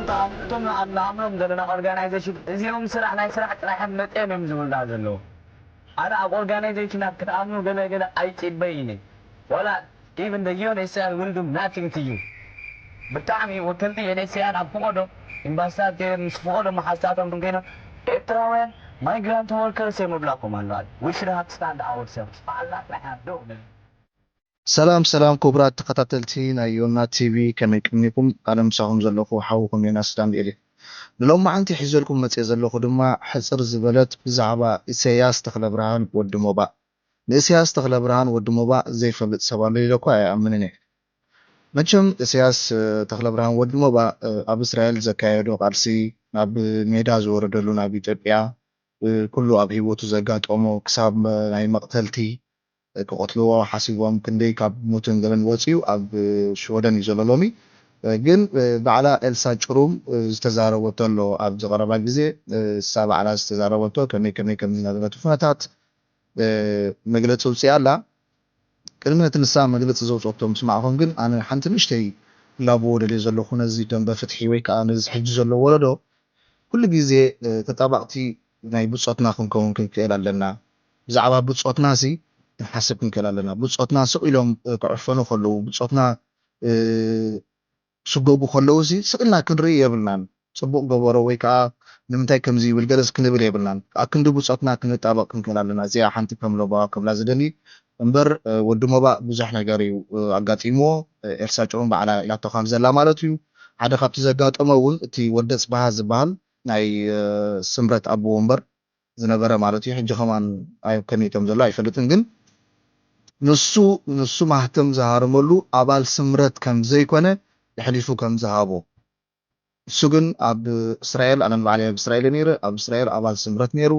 እቶም ንኣምኖም ዘለና ኦርጋናይዜሽን እዚኦም ስራሕ ናይ ስራሕ ጥራሕን መፅኦም እዮም ዝብሉና ዘለዉ። ኣነ ኣብ ኦርጋናይዜሽናት ክትኣምኑ ገለ ገለ ኣይፅበይን እየ። ዋላ even the U N H C R will do nothing to you። ብጣዕሚ ወከልቲ U N H C R ኣብ ፈቐዶ ኤምባሲታት ምስ ፈቐዶ መሓዝታቶም ኮይኖም ኤርትራውያን migrant workers እዮም ይብላኩም ኣለዋ። We should have stand ourselves። ኣላ ጥራሕ ዶ ሰላም ሰላም ክቡራት ተኸታተልቲ ናይ ዮና ቲቪ ከመይ ቀኒኹም? ኣነ ምሳኹም ዘለኹ ሓውኹም ዮናስ ዳንኤል እየ። ንሎማዓንቲ ሒዘልኩም መፅየ ዘለኹ ድማ ሕፅር ዝበለት ብዛዕባ ኢሰያስ ተኽለብርሃን ወዲ ሞባእ። ንእስያስ ተኽለብርሃን ወዲ ሞባእ ዘይፈልጥ ሰብ ኣሎ ኢለ እኳ ኣይኣምንን እየ። መቸም እስያስ ተኽለብርሃን ወዲ ሞባእ ኣብ እስራኤል ዘካየዶ ቃልሲ፣ ናብ ሜዳ ዝወረደሉ ናብ ኢትዮጵያ፣ ኩሉ ኣብ ህይወቱ ዘጋጠሞ ክሳብ ናይ መቕተልቲ ክቐትልዎ ሓሲቦም ክንደይ ካብ ሞትን ገለን ወፂኡ ኣብ ሽወደን እዩ ዘሎ ሎሚ። ግን ባዕላ ኤልሳ ጭሩም ዝተዛረበቶ ኣሎ ኣብዚ ቀረባ ግዜ። እሳ ባዕላ ዝተዛረበቶ ከመይ ከመይ ከም ዝነበረ እቲ ኩነታት መግለፂ ውፅኣ ኣላ። ቅድሚ ነቲ ንሳ መግለፂ ዘውፅኦቶ ምስማዕኹም ግን ኣነ ሓንቲ ንእሽተይ ክላብዎ ደልየ ዘለኹ ነዚ ደንበ ፍትሒ ወይ ከዓ ነዚ ሕጂ ዘሎ ወለዶ ኩሉ ግዜ ተጣባቕቲ ናይ ብፆትና ክንከውን ክንክእል ኣለና። ብዛዕባ ብፆትና ሲ ክንሓስብ ክንክእል ኣለና። ብፆትና ስቕ ኢሎም ክዕፈኑ ከለዉ ብፆትና ክስጎጉ ከለዉ ሲ ስቕ ኢልና ክንርኢ የብልናን። ፅቡቕ ገበሮ ወይ ከዓ ንምንታይ ከምዚ ይብል ገለስ ክንብል የብልናን። ኣክንዲ ብፆትና ክንጣበቕ ክንክእል ኣለና። እዚኣ ሓንቲ ከም ለባዋ ክብላ ዝደሊ እምበር ወዲ ሞባእ ብዙሕ ነገር እዩ ኣጋጢምዎ። ኤልሳ ጭሩም ባዕላ ኢላቶ ከም ዘላ ማለት እዩ። ሓደ ካብቲ ዘጋጠሞ እውን እቲ ወደ ፅባሃ ዝበሃል ናይ ስምረት ኣቦ ወንበር ዝነበረ ማለት እዩ። ሕጂ ከማን ኣይ ከመይ ከም ዘሎ ኣይፈልጥን፣ ግን ንሱ ንሱ ማህተም ዝሃረመሉ ኣባል ስምረት ከም ዘይኮነ የሕሊፉ ከም ዝሃቦ እሱ ግን ኣብ እስራኤል ኣነ ንባዕለይ ኣብ እስራኤል ነይረ ኣብ እስራኤል ኣባል ስምረት ነይሩ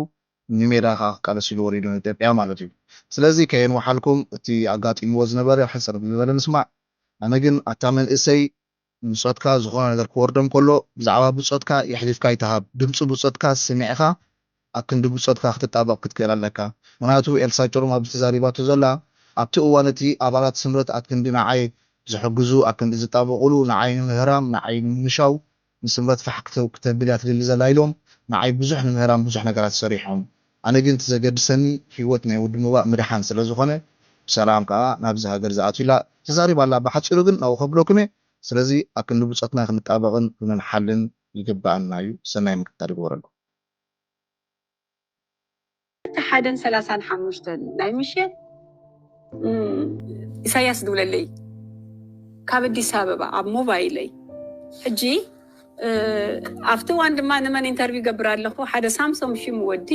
ንሜዳ ከዓ ክቃለስ ኢሉ ወሪዱ ንኢትዮጵያ ማለት እዩ። ስለዚ ከየንውሓልኩም እቲ ኣጋጢምዎ ዝነበረ ሕፅር ዝበለ ንስማዕ። ኣነ ግን ኣታ መንእሰይ ብፆትካ ዝኾነ ነገር ክወርዶም ከሎ ብዛዕባ ብፆትካ የሕሊፍካ ኣይትሃብ። ድምፂ ብፆትካ ስሚዕኻ ኣብ ክንዲ ብፆትካ ክትጣበቕ ክትክእል ኣለካ። ምክንያቱ ኤልሳ ጭሩም ኣብዚ ተዛሪባቶ ዘላ ኣብቲ እዋን እቲ ኣባላት ስምረት ኣክንዲ ንዓይ ዝሕግዙ ኣክንዲ ዝጣበቑሉ ንዓይ ንምህራም ንዓይ ንምምሻው ንስምረት ፋሕ ክተብል እያ ትደሊ ዘላ ኢሎም ንዓይ ብዙሕ ንምህራም ብዙሕ ነገራት ሰሪሖም። ኣነ ግን እቲ ዘገድሰኒ ህይወት ናይ ወዲ ሞባእ ምድሓን ስለ ዝኾነ ብሰላም ከዓ ናብዚ ሃገር ዝኣትው ኢላ ተዛሪባ ኣላ። ብሓፂሩ ግን ናብኡ ከብለኩም እየ። ስለዚ ኣክንዲ ብፆትና ክንጣበቕን ክንንሓልን ይግበኣና እዩ። ሰናይ ምክትታል ይግበረልኩም። እቲ ሓደን ሰላሳን ሓሙሽተን ናይ ምሸት ኢሳያስ ድውለለይ ካብ ኣዲስ ኣበባ ኣብ ሞባይለይ ሕጂ ኣብቲ እዋን ድማ ንመን ኢንተርቪው ገብር ኣለኹ ሓደ ሳምሶም ሽም ወዲ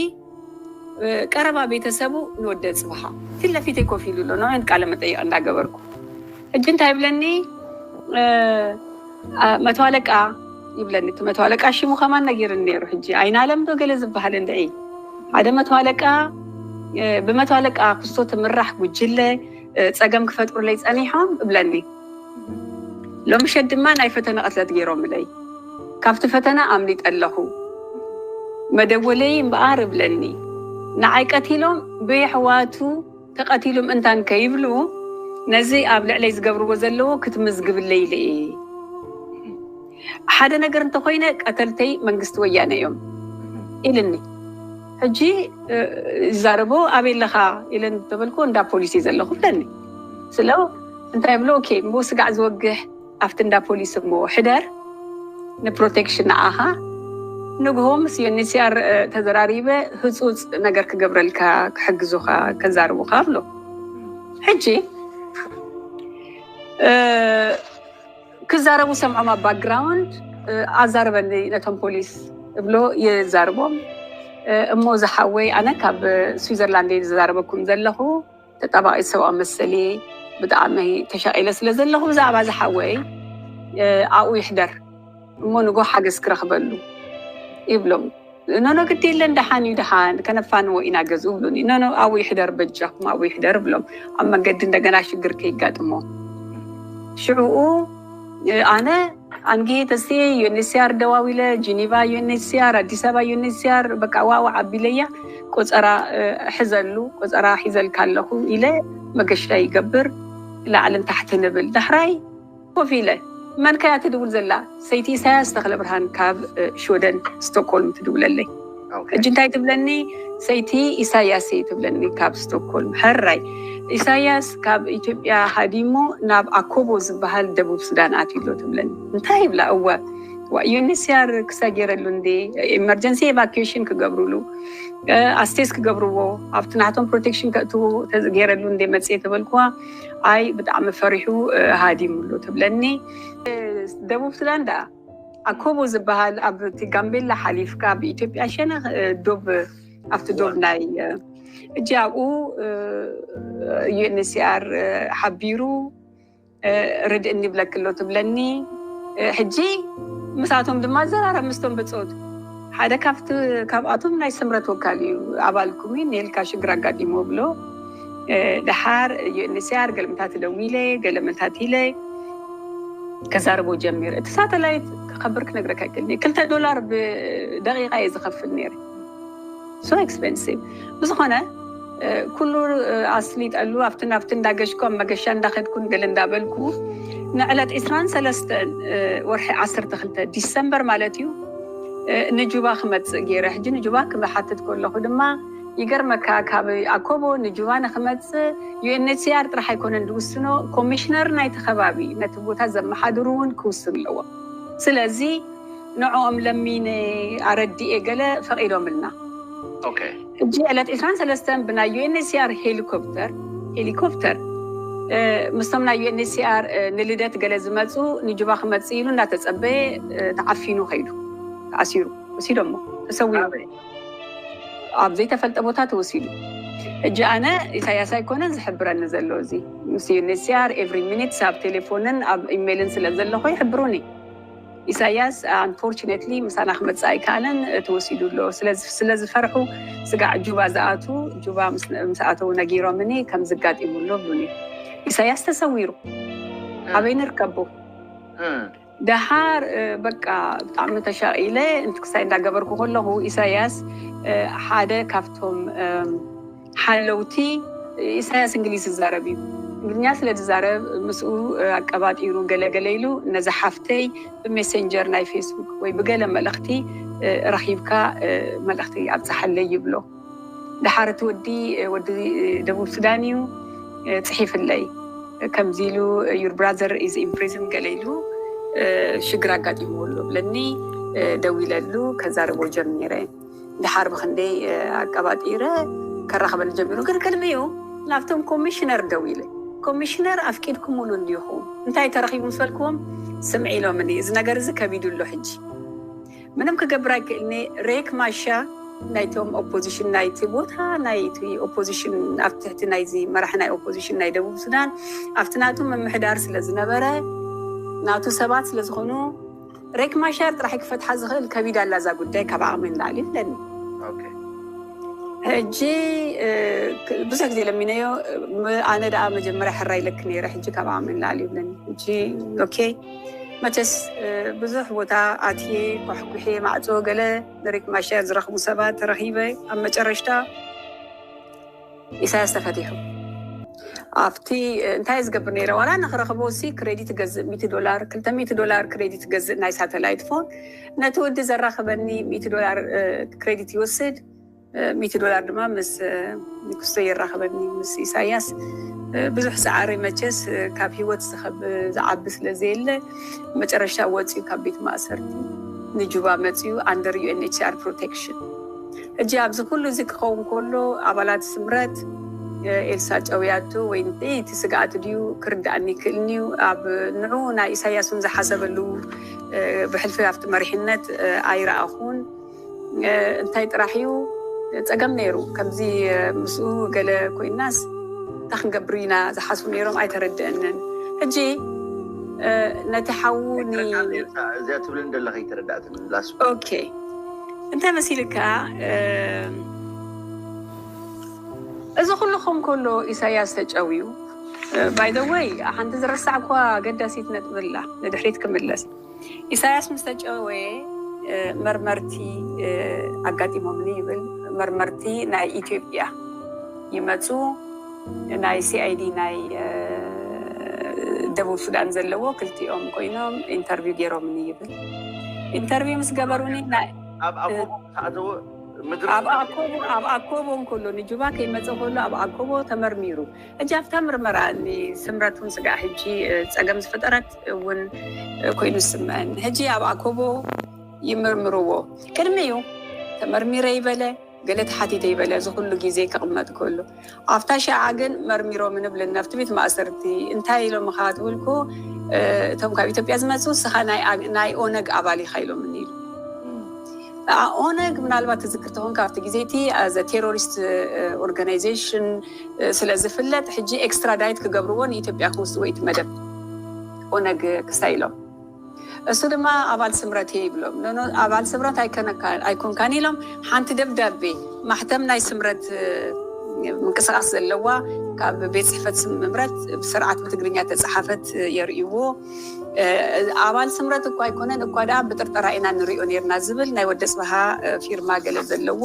ቀረባ ቤተሰቡ ንወደ ፅባሃ ፊት ለፊተይ ኮፍ ኢሉ ኣሎ ንዕን ቃለ መጠይቕ እንዳገበርኩ ሕጂ እንታይ ይብለኒ መቶ ኣለቃ ይብለኒ እቲ መቶ ኣለቃ ሽሙ ከማን ነጊርኒ ነይሩ ሕጂ ኣይናለም ዶ ገለ ዝበሃል እንድዒ ሓደ መቶ ኣለቃ ብመቶ ኣለቃ ክስቶ ትምራሕ ጉጅለ ፀገም ክፈጥሩለይ ፀኒሖም እብለኒ ሎምሸት ድማ ናይ ፈተነ ቅትለት ገይሮምለይ ካብቲ ፈተነ ኣምሊጠ ኣለኹ መደወለይ እምበኣር እብለኒ ንዓይ ቀቲሎም ብየሕዋቱ ተቐቲሉ ምእንታን ከይብሉ ነዚ ኣብ ልዕለይ ዝገብርዎ ዘለዎ ክትምዝግብለይ ኢለ እየ ሓደ ነገር እንተኮይነ ቀተልተይ መንግስቲ ወያነ እዮም ኢልኒ ሕጂ ይዛረቦ ኣበይ ኣለኻ ኢለ እንተበልኩ እንዳ ፖሊስ እየ ዘለኹ ብለኒ ስለ እንታይ ብሎ ኦኬ እሞ ስጋዕ ዝወግሕ ኣብቲ እንዳ ፖሊስ እሞ ሕደር ንፕሮቴክሽን ንዓኻ ንግሆ ምስ ዩኤንኤችሲኣር ተዘራሪበ ህፁፅ ነገር ክገብረልካ ክሕግዙኻ ከዛርቡኻ ብሎ ሕጂ ክዛረቡ ሰምዖም ኣብ ባክግራውንድ ኣዛርበኒ ነቶም ፖሊስ እብሎ የዛርቦም እሞ ዝሓወይ ኣነ ካብ ስዊዘርላንድ ዝዛረበኩም ዘለኹ ተጣባቒት ሰብኣዊ መሰል እየ ብጣዕሚ ተሻቒለ ስለ ዘለኹ ብዛዕባ ዝሓወይ ኣብኡ ይሕደር እሞ ንጎ ሓገዝ ክረኽበሉ ይብሎም ኖኖ ግዲ የለን ደሓን እዩ ደሓን ከነፋንዎ ኢና ገዝኡ ብሉኒ ኖኖ ኣብኡ ይሕደር በጃኹም ኣብኡ ይሕደር ብሎም ኣብ መንገዲ እንደገና ሽግር ከይጋጥሞ ሽዕኡ ኣነ ኣንጌ ተስቴ ዩኤንኤችሲኣር ደዋዊለ ጂኒቫ ዩኤንኤችሲኣር ኣዲስ ኣበባ ዩኤንኤችሲኣር በቃ ዋዋ ዓቢለያ ቆፀራ ሕዘሉ ቆፀራ ሒዘልካ ኣለኹ ኢለ መገሻ ይገብር ላዕልን ታሕቲ ንብል ዳሕራይ ኮፍ ኢለ መን ከያ ትድውል ዘላ? ሰይቲ ኢሳያስ ተኽለ ብርሃን ካብ ሽወደን ስቶክሆልም ትድውለለይ። ሕጂ እንታይ ትብለኒ? ሰይቲ ኢሳያስ እየ ትብለኒ ካብ ስቶክሆልም። ሕራይ፣ ኢሳያስ ካብ ኢትዮጵያ ሃዲሙ ናብ ኣኮቦ ዝበሃል ደቡብ ሱዳን ኣትዩ ኣሎ ትብለኒ። እንታይ ይብላ? እወ፣ ዩኤንኤችሲኣር ክሳብ ገይረሉ እንዴ፣ ኢመርጀንሲ ኤቫኪዌሽን ክገብሩሉ፣ ኣስቴስ ክገብርዎ፣ ኣብቲ ናቶም ፕሮቴክሽን ከእትዎ ገይረሉ እንዴ መፅየ ተበልኩዋ። ኣይ፣ ብጣዕሚ ፈሪሑ ሃዲሙ ኣሎ ትብለኒ። ደቡብ ሱዳን ደኣ ኣኮቦ ዝበሃል ኣብቲ ጋምቤላ ሓሊፍካ ብኢትዮጵያ ሸነኽ ዶብ፣ ኣብቲ ዶብ ናይ፣ እጂ ኣብኡ ዩኤንኤችሲኣር ሓቢሩ ርድእኒ ይብለኪ ኣሎ ትብለኒ። ሕጂ ምስኣቶም ድማ ዘራረብ ምስቶም ብፆት ሓደ ካብቲ፣ ካብኣቶም ናይ ስምረት ወካል እዩ። ኣባልኩም እዩ፣ ኔልካ ሽግር ኣጋጢሞ ብሎ። ደሓር ዩኤንኤችሲኣር ገለመታት ደዊለ፣ ገለመታት ኢለ ከዛርቦ ጀሚር። እቲ ሳተላይት ክኸብር ክነግረካ ይክእል፣ ክልተ ዶላር ብደቂቃ እየ ዝኸፍል ነይረ። So expensive። ብዝኾነ ኩሉ ኣስሊጠሉ ኣብትን ኣብትን እንዳገሽኩ ኣብ መገሻ እንዳኸድኩን ገለ እንዳበልኩ ንዕለት ዕስራን ሰለስተን ወርሒ ዓሰርተ ክልተ ዲሰምበር ማለት እዩ ንጁባ ክመፅእ ገይረ። ሕጂ ንጁባ ክሓትት ከለኹ ድማ ይገርመካ፣ ካብ ኣኮቦ ንጁባ ንክመፅእ ዩኤንኤችሲኣር ጥራሕ ኣይኮነን ዝውስኖ፣ ኮሚሽነር ናይቲ ከባቢ ነቲ ቦታ ዘመሓድሩ እውን ክውስን ኣለዎ። ስለዚ ንዕኦም ለሚነ ኣረዲኤ ገለ ፈቒዶምልና። ሕጂ ዕለት ዕስራን ሰለስተን ብናይ ዩኤንኤችሲኣር ሄሊኮፕተር፣ ሄሊኮፕተር ምስቶም ናይ ዩኤንኤችሲኣር ንልደት ገለ ዝመፁ ንጁባ ክመፅእ ኢሉ እንዳተፀበየ ተዓፊኑ ከይዱ፣ ተኣሲሩ፣ ወሲዶሞ፣ ተሰዊሩ። ኣብ ዘይተፈልጠ ቦታ ተወሲዱ። ሕጂ ኣነ ኢሳያስ ኣይኮነን ዝሕብረኒ ዘሎ፣ እዚ ምስ ዩኤንኤችሲኣር ኤቭሪ ሚኒት ኣብ ቴሌፎንን ኣብ ኢሜይልን ስለ ዘለኹ ይሕብሩኒ። ኢሳያስ unfortunately ምሳና ክመፅእ ኣይከኣለን፣ ተወሲዱ ኣሎ። ስለዚ፣ ስለ ዝፈርሑ ስጋዕ ጁባ ዝኣቱ፣ ጁባ ምስ፣ ምስ ኣተው ነጊሮምኒ ከም ዝጋጢሙ ኣሎ ብሉኒ። ኢሳያስ ተሰዊሩ፣ ኣበይ ንርከቦ? ደሓር በቃ ብጣዕሚ ተሻቒለ፣ እንትክሳይ እንዳገበርኩ ከለኹ ኢሳያስ ሓደ ካብቶም ሓለውቲ፣ ኢሳያስ እንግሊዝ ዝዛረብ እዩ። እንግሊዝኛ ስለ ዝዛረብ ምስኡ ኣቀባጢሩ ገለገለ ኢሉ ነዛ ሓፍተይ ብሜሴንጀር ናይ ፌስቡክ ወይ ብገለ መልእኽቲ ረኺብካ መልእኽቲ ኣብፅሓለይ ይብሎ። ደሓር እቲ ወዲ፣ ወዲ ደቡብ ሱዳን እዩ፣ ፅሒፍለይ ከምዚ ኢሉ your brother is in prison ገለ ኢሉ ሽግር ኣጋጢምዎ ኣሎ ብለኒ፣ ደዊለሉ ከዛርቦ ጀሚረ። ድሓር ብክንደይ ኣቀባጢረ ከራኽበኒ ጀሚሩ። ግን ቅድሚኡ ናብቶም ኮሚሽነር ደዊለ፣ ኮሚሽነር ኣፍቂድኩምሉ እንዲኹም እንታይ ተረኺቡ ምስ በልክዎም፣ ስምዒ ኢሎምኒ፣ እዚ ነገር እዚ ከቢዱ ኣሎ ሕጂ ምንም ክገብር ኣይክእልኒ። ሬክ ማሻ ናይቶም ኦፖዚሽን ናይቲ ቦታ ናይቲ ኦፖዚሽን ኣብ ትሕቲ ናይዚ መራሕ ናይ ኦፖዚሽን ናይ ደቡብ ሱዳን ኣብቲ ናቱ ምምሕዳር ስለ ዝነበረ ናቱ ሰባት ስለ ዝኾኑ ሬክ ማሻር ጥራሕ ክፈትሓ ዝኽእል ከቢድ ኣላ እዛ ጉዳይ ካብ ዓቕሚ ንላዕሊ ይብለኒ። ሕጂ ብዙሕ ግዜ ለሚነዮ፣ ኣነ ደኣ መጀመርያ ሕራ ኢለክ ነይረ፣ ሕጂ ካብ ዓቕሚ ንላዕሊ ይብለኒ። ሕጂ ኦኬ መቸስ ብዙሕ ቦታ ኣትየ ኳሕኩሐ ማዕፆ ገለ ንሬክ ማሻር ዝረኽቡ ሰባት ረኺበ ኣብ መጨረሽታ ኢሳያስ ተፈቲሑ። ኣብቲ እንታይ ዝገብር ነይረ ዋላ ንክረኽቦ ሲ ክሬዲት ገዝእ ሚእቲ ዶላር ክልተ ሚእቲ ዶላር ክሬዲት ገዝእ ናይ ሳተላይት ፎን ነቲ ወዲ ዘራኽበኒ ሚእቲ ዶላር ክሬዲት ይወስድ። ሚእቲ ዶላር ድማ ምስ ንክስቶ የራኽበኒ ምስ ኢሳያስ። ብዙሕ ሰዓሪ መቸስ ካብ ህይወት ዝኸብ ዝዓቢ ስለ ዘየለ መጨረሻ ወፂኡ ካብ ቤት ማእሰርቲ ንጁባ መፂኡ under ዩኤንኤችሲኣር ፕሮቴክሽን። ሕጂ ኣብዚ ኩሉ እዚ ክኸውን ከሎ ኣባላት ስምረት ኤልሳ ጨውያቱ ወይ እቲ ስግኣት ድዩ ክርዳእኒ ይክእልኒ እዩ። ኣብ ንዑ ናይ ኢሳያስ እውን ዝሓሰበሉ ብሕልፊ ኣብቲ መሪሕነት ኣይረኣኹን። እንታይ ጥራሕ እዩ ፀገም ነይሩ ከምዚ ምስኡ ገለ ኮይናስ እንታይ ክንገብር ኢና ዝሓስቡ ነይሮም ኣይተረድአንን። ሕጂ ነቲ ሓዉ እዚኣ ትብልን ዘለኸ ይተረዳእትን ላሱ ኦኬ እንታይ መሲልካ? እዚ ኩሉ ከም ከሎ ኢሳያስ ተጨውዩ። ባይ ዘ ወይ ሓንቲ ዝረሳዕኳ ገዳሲት ነጥብላ ንድሕሪት ክምለስ ኢሳያስ ምስ ተጨወየ መርመርቲ ኣጋጢሞምኒ ይብል። መርመርቲ ናይ ኢትዮጵያ ይመፁ ናይ ሲኣይዲ ናይ ደቡብ ሱዳን ዘለዎ ክልቲኦም ኮይኖም ኢንተርቪው ገይሮምኒ ይብል። ኢንተርቪው ምስ ገበሩኒ ናይ ኣብ ኣኮቦ ዝኣተወ ምድሪ ኣብ ኣኮቦ ኣብ ኣኮቦ እንከሎ ንጁባ ከይመፀ ከሎ ኣብ ኣኮቦ ተመርሚሩ። ሕጂ ኣብታ ምርመራ ስምረት እውን ስጋዕ ሕጂ ፀገም ዝፈጠረት እውን ኮይኑ ዝስምዐኒ። ሕጂ ኣብ ኣኮቦ ይምርምርዎ። ቅድሚኡ ተመርሚረ ይበለ፣ ገለ ተሓቲተ ይበለ፣ እዚ ኩሉ ግዜ ክቕመጥ ከሎ ኣብታ ሸዓ ግን መርሚሮም ንብል ነፍቲ ቤት ማእሰርቲ እንታይ ኢሎም ኢኻ ትብልኩ? እቶም ካብ ኢትዮጵያ ዝመፁ ንስኻ ናይ ኦነግ ኣባል ኢኻ ኢሎም ኢሉ። ኦነግ ምናልባት ትዝክር ተኾንካ ኣብቲ ግዜ እቲ as a terrorist organization ስለ ዝፍለጥ ሕጂ ኤክስትራዳይት ክገብርዎ ንኢትዮጵያ ክወስድዎ እቲ መደብ ኦነግ ክሳይ ኢሎም። እሱ ድማ ኣባል ስምረት እየ ይብሎም። ኖኖ ኣባል ስምረት ኣይኮንካን ኢሎም ሓንቲ ደብዳቤ ማሕተም ናይ ስምረት ምንቅስቃስ ዘለዋ ካብ ቤት ፅሕፈት ስምረት ብስርዓት ብትግርኛ ተፃሓፈት የርእይዎ። ኣባል ስምረት እኳ ኣይኮነን እኳ ደኣ ብጥርጠራ ኢና ንሪኦ ነርና ዝብል ናይ ወደ ፅባሃ ፊርማ ገለ ዘለዎ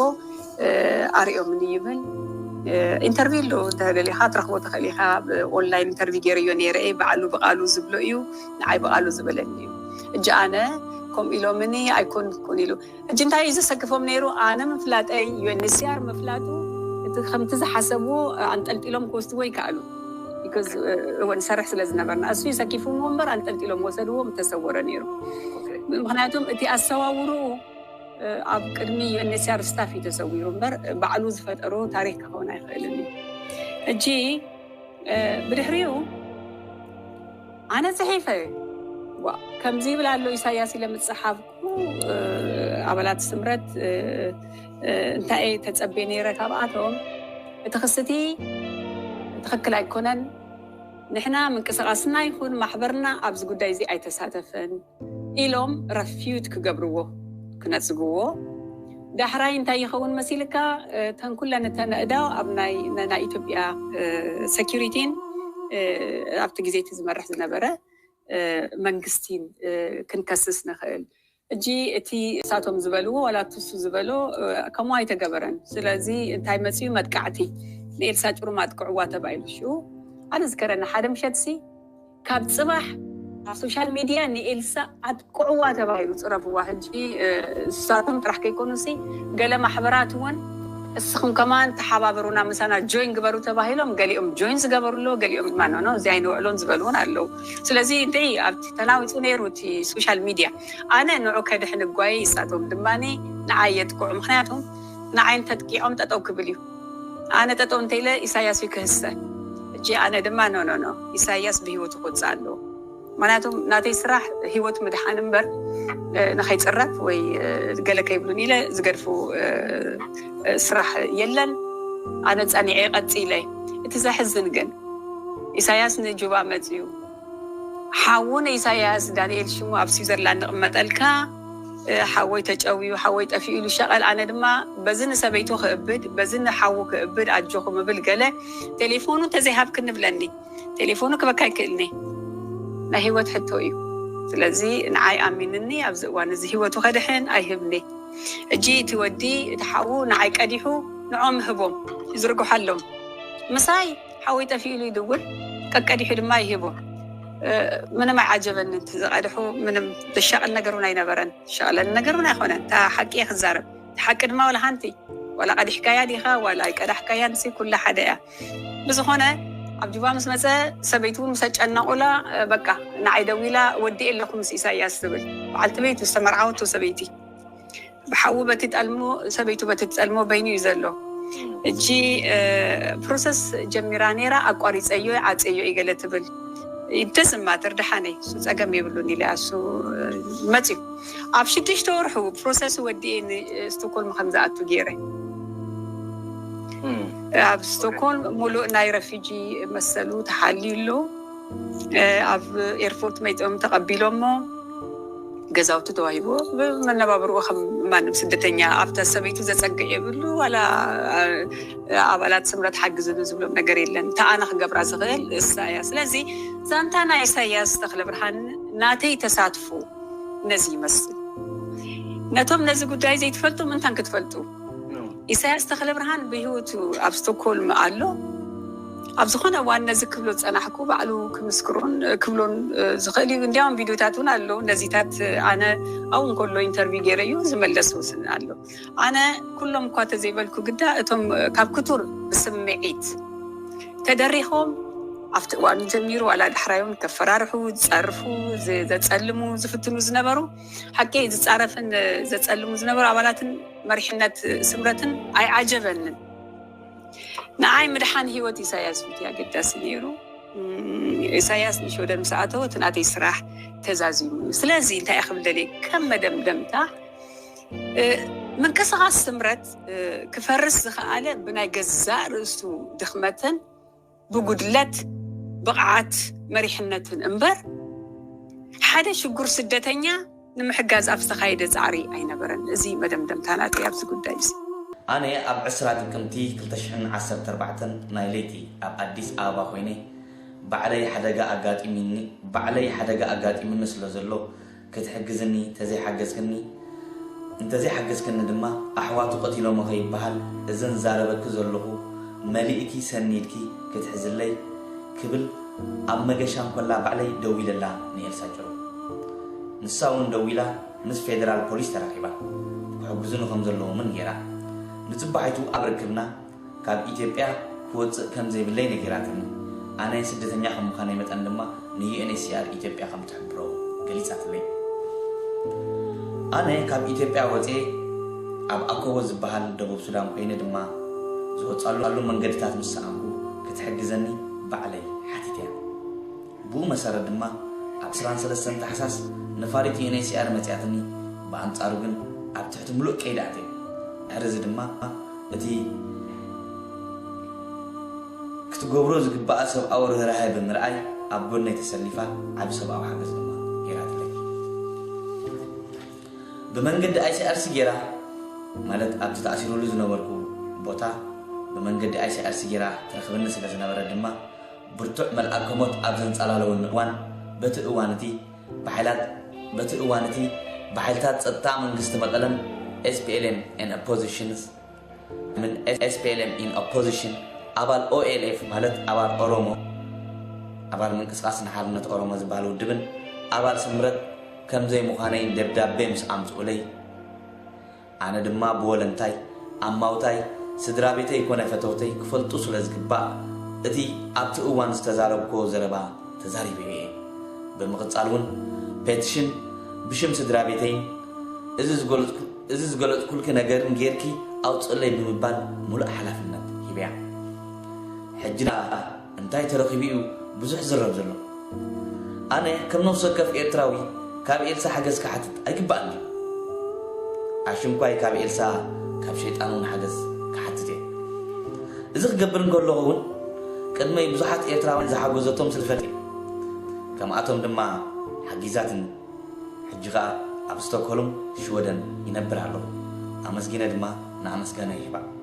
ኣርእዮምኒ ይብል። ኢንተርቪው ኣሎ እንተደሊኻ ትረኽቦ ትኽእል ኢኻ። ኦንላይን ኢንተርቪው ገይረዮ ነይረ እየ። ባዕሉ ብቓሉ ዝብሎ እዩ፣ ንዓይ ብቓሉ ዝበለኒ እዩ። እጂ ኣነ ከምኡ ኢሎምኒ ኣይኮንኩን ኢሉ። እጂ እንታይ እዩ ዘሰክፎም ነይሩ? ኣነ ምፍላጠይ ዩኤንኤችሲኣር ምፍላጡ እቲ ከምቲ ዝሓሰብዎ ኣንጠልጢሎም ክወስድዎ ይከኣሉ። እወ ንሰርሕ ስለ ዝነበርና እሱ ይሰኪፉሞ እምበር ኣንጠልጢሎም ወሰድዎ ምተሰወረ ነይሩ። ምክንያቱም እቲ ኣሰዋውርኡ ኣብ ቅድሚ ዩኤንኤችሲኣር ስታፍ እዩ ተሰዊሩ እምበር ባዕሉ ዝፈጠሮ ታሪክ ክኸውን ኣይኽእልን እዩ። ሕጂ ብድሕሪኡ ኣነ ፅሒፈ ከምዚ ይብል ኣሎ ኢሳያስ ኢለ ምፅሓፍኩ ኣባላት ስምረት እንታይ ተፀቤ ነይረ ካብኣቶም እቲ ክስቲ ትኽክል ኣይኮነን። ንሕና ምንቅስቃስና ይኹን ማሕበርና ኣብዚ ጉዳይ እዚ ኣይተሳተፈን ኢሎም ረፊዩት ክገብርዎ ክነፅግዎ። ዳሕራይ እንታይ ይኸውን መሲልካ? እተን ኩለን እተን ኣእዳው ኣብ ናይ ናይ ኢትዮጵያ ሰኪሪቲን ኣብቲ ግዜ እቲ ዝመርሕ ዝነበረ መንግስቲን ክንከስስ ንኽእል። እጂ እቲ እሳቶም ዝበልዎ ዋላ እቲ እሱ ዝበሎ ከምኡ ኣይተገበረን። ስለዚ እንታይ መፅኡ መጥቃዕቲ ንኤልሳ ጭሩም ኣጥቅዕዋ ተባሂሉ ሽኡ ኣነ ዝከረኒ ሓደ ምሸትሲ ካብ ፅባሕ ኣብ ሶሻል ሚድያ ንኤልሳ ኣጥቅዕዋ ተባሂሉ ፅረፍዋ። ሕጂ እሳቶም ጥራሕ ከይኮኑሲ ገለ ማሕበራት እውን እስኹም ከማን ተሓባበሩና ምሳና ጆይን ግበሩ ተባሂሎም ገሊኦም ጆይን ዝገበሩ ኣለዉ፣ ገሊኦም ድማ ኖኖ እዚ ኣይንውዕሎን ዝበሉ እውን ኣለዉ። ስለዚ እንተ ኣብቲ ተናዊፁ ነይሩ እቲ ሶሻል ሚድያ ኣነ ንዑ ከድሕን እጓየ ይሳቶም ድማ ንዓይ የጥቅዑ። ምክንያቱም ንዓይ እንተጥቂዖም ጠጠው ክብል እዩ። ኣነ ጠጠው እንተኢለ ኢሳያስ እዩ ክህሰ። እጂ ኣነ ድማ ኖ ኖ ኖ ኢሳያስ ብህይወቱ ክወፅእ ኣለዎ። ምክንያቱም ናተይ ስራሕ ህይወት ምድሓን እምበር ንኸይፅረፍ ወይ ገለ ከይብሉን ኢለ ዝገድፉ ስራሕ የለን። ኣነ ፀኒዐ ቀፂለ። እቲ ዘሕዝን ግን ኢሳያስ ንጁባ መፅዩ ሓዉ ንኢሳያስ ዳንኤል ሽሙ ኣብ ስዊዘርላንድ ንቕመጠልካ ሓወይ ተጨውዩ ሓወይ ጠፊኡ ኢሉ ሸቐል ኣነ ድማ በዚ ንሰበይቱ ክእብድ በዚ ንሓዉ ክእብድ ኣጆኹ ምብል ገለ ቴሌፎኑ እንተዘይሃብክኒ ብለኒ ቴሌፎኑ ክበካ ይክእልኒ ናይ ህይወት ሕቶ እዩ። ስለዚ ንዓይ ኣሚንኒ ኣብዚ እዋን እዚ ህይወቱ ከድሕን ኣይህብኒ። እጂ እቲ ወዲ እቲ ሓዉ ንዓይ ቀዲሑ ንዖም ህቦም ይዝርግሖ ኣለዉ ምሳይ ሓወይ ጠፊኡ ኢሉ ይድውል ቀቀዲሑ ድማ ይህቦ። ምንም ኣይዓጀበኒ እቲ ዝቐድሑ ምንም ዝሻቐል ነገር እውን ኣይነበረን። ዝሻቐለኒ ነገር እውን ኣይኮነን። እታ ሓቂ እየ ክዛረብ። እቲ ሓቂ ድማ ዋላ ሓንቲ ዋላ ቀዲሕካያ ዲኻ ዋላ ኣይቀዳሕካያ ንሲ ኩላ ሓደ እያ። ብዝኾነ ኣብ ጁባ ምስ መፀ ሰበይቱ እውን ምስ ኣጨነቑላ በቃ ንዓይ ደዊላ ወዲኤ ኣለኹ ምስ ኢሳያስ ትብል በዓልቲ ቤት ዝተመርዓወቶ ሰበይቲ ብሓዉ በቲ ጠልሞ ሰበይቱ በቲ ጠልሞ በይኑ እዩ ዘሎ። እጂ ፕሮሰስ ጀሚራ ነይራ ኣቋሪፀዮ ዓፀዮ እዩ ገለ ትብል ይደስማት እርድሓነይ እሱ ፀገም የብሉን ኢለ እሱ መፅዩ ኣብ ሽዱሽተ ወርሑ ፕሮሰስ ወዲኤ ንስቶኮልም ከም ዝኣቱ ገይረ ኣብ ስቶኮልም ሙሉእ ናይ ረፊጂ መሰሉ ተሓልዩ ኣሎ። ኣብ ኤርፖርት መይጦም ተቐቢሎሞ ገዛውቲ ተዋሂቦ ብመነባብርኡ ከም ማንም ስደተኛ ኣብታ ሰበይቱ ዘፀግዕ የብሉ ዋላ ኣባላት ስምረት ሓግዝሉ ዝብሎም ነገር የለን። ተኣነ ክገብራ ዝኽእል እሳ እያ። ስለዚ ዛንታ ናይ ኢሳያስ ተኽለብርሃን ናተይ ተሳትፎ ነዚ ይመስል። ነቶም ነዚ ጉዳይ ዘይትፈልጡ ምንታን ክትፈልጡ ኢሳያስ ተኽለብርሃን ብህይወቱ ኣብ ስቶክሆልም ኣሎ። ኣብ ዝኾነ እዋን ነዚ ክብሎ ዝጸናሕኩ ባዕሉ ክምስክሮን ክብሎን ዝኽእል እዩ። እንዲያውም ቪድዮታት እውን ኣሎ። ነዚታት ኣነ ኣብኡ እንከሎ ኢንተርቪው ገይረዮ ዝመለሶ ስን ኣሎ። ኣነ ኩሎም እኳ ተዘይበልኩ ግዳ እቶም ካብ ክቱር ብስምዒት ተደሪኾም ኣብቲ እዋኑ ጀሚሩ ዋላ ዳሕራዮም ከፈራርሑ፣ ዝጸርፉ፣ ዝ- ዘጸልሙ፣ ዝፍትኑ ዝነበሩ ሓቂ ዝጻረፍን ዘጸልሙ ዝነበሩ ኣባላትን መሪሕነት ስምረትን ኣይዓጀበንን። ንዓይ ምድሓን ህይወት ኢሳያስ እዩ ኣገዳሲ ነይሩ። እም፣ ኢሳያስ ንሽወደን ምስ ኣተወ እቲ ናተይ ስራሕ ተዛዚሙ እዩ። ስለዚ እንታይ እየ ክብል ደልየ ከም መደምደምታ፣ እ፣ ምንቅስቓስ ስምረት፣ እ፣ ክፈርስ ዝኸኣለ ብናይ ገዛእ ርእሱ ድኽመትን ብጉድለት ብቕዓት መሪሕነትን እምበር ሓደ ሽጉር ስደተኛ ንምሕጋዝ ኣብ ዝተኻየደ ጻዕሪ ኣይነበረን። እዚ መደምደምታ ናተይ ኣብዚ ጉዳይ እዚ። ኣነ ኣብ ዕስራ ጥቅምቲ ክልተ ሽሕን ዓሰርተ ኣርባዕተን ናይ ለይቲ ኣብ ኣዲስ ኣበባ ኮይነ ባዕለይ ሓደጋ ኣጋጢሙኒ ባዕለይ ሓደጋ ኣጋጢሙኒ ስለ ዘሎ ክትሕግዝኒ ተዘይሓገዝክኒ እንተዘይሓገዝክኒ ድማ ኣሕዋቱ ቀቲሎሞ ከይበሃል እዘን ዛረበኪ ዘለኹ መልእኪ ሰኒድኪ ክትሕዝለይ ክብል ኣብ መገሻ እንኮላ ባዕለይ ደዊለላ ንኤልሳ ጭሮ። ንሳ እውን ደዊላ ምስ ፌደራል ፖሊስ ተራኺባ ክሕግዙኒ ከም ዘለዎምን ገይራ። ንጽባሒቱ ኣብ ርክብና ካብ ኢትዮጵያ ክወጽእ ከም ዘይብለይ ነጊራትኒ። ኣነ ስደተኛ ከም ምዃነይ መጠን ድማ ንዩኤንኤችሲኣር ኢትዮጵያ ከም ትሕብሮ ገሊጻትለይ። ኣነ ካብ ኢትዮጵያ ወጽኤ ኣብ ኣኮቦ ዝበሃል ደቡብ ሱዳን ኮይነ ድማ ዝወጻሉ መንገድታት ምስ ሰኣንኩ ክትሕግዘኒ ባዕለይ ሓቲተያ። ብኡ መሰረት ድማ ኣብ ዕስራን ሰለስተን ታሕሳስ ነፋሪት ዩኤንኤችሲኣር መጺኣትኒ። ብኣንጻሩ ግን ኣብ ትሕቲ ምሉእ ቀይዲ ኣትየ። ድሕሪ እዚ ድማ እቲ ክትገብሮ ዝግባኣ ሰብኣዊ ርህራሀ ብምርኣይ ኣብ ጎነይ ተሰሊፋ ዓቢ ሰብኣዊ ሓገዝ ድማ ገይራትለይ። ብመንገዲ ኣይሲኣርሲ ገይራ ማለት ኣብቲ ተኣሲሩሉ ዝነበርኩ ቦታ ብመንገዲ ኣይሲኣርሲ ገይራ ትረኽበኒ ስለ ዝነበረ ድማ ብርቱዕ መልኣከ ሞት ኣብ ዘንጸላለወኒ እዋን በቲ እዋን እቲ ብሓይላት በቲ እዋን እቲ ብሓይልታት ጸጥታ መንግስቲ መቐለን SPLM and oppositions ምን SPLM in opposition ኣባል OLF ማለት ኣባል ኦሮሞ ኣባል ምንቅስቃስ ንሓርነት ኦሮሞ ዝበሃል ውድብን ኣባል ስምረት ከም ዘይምዃነይ ደብዳቤ ምስ ኣምጽኡለይ ኣነ ድማ ብወለንታይ ኣማውታይ ስድራ ቤተይ ኮነ ፈተውተይ ክፈልጡ ስለ ዝግባእ እቲ ኣብቲ እዋን ዝተዛረብኮ ዘረባ ተዛሪበ እየ። ብምቕጻል እውን ፔቲሽን ብሽም ስድራ ቤተይን እዚ ዝገለጽኩ እዚ ዝገለጽኩልኪ ነገርን ጌርኪ ኣውጽእለይ ብምባል ሙሉእ ሓላፍነት ሂበያ። ሕጂ ደኣ እንታይ ተረኺቡ እዩ ብዙሕ ዝረብ ዘሎ? ኣነ ከም ነፍሲ ወከፍ ኤርትራዊ ካብ ኤልሳ ሓገዝ ክሓትት ኣይግባእን ድዩ? ኣሽንኳይ ካብ ኤልሳ ካብ ሸይጣን እውን ሓገዝ ክሓትት እየ። እዚ ክገብር እንከለኹ እውን ቅድመይ ብዙሓት ኤርትራውያን ዝሓገዘቶም ስለ ዝፈልጥ እየ። ከምኣቶም ድማ ሓጊዛትኒ። ሕጂ ኸኣ ኣብ ስቶክሆልም ሽወደን ይነብር ኣለኹ። ኣመስጊነ ድማ ንኣመስጋናይ ይህባ።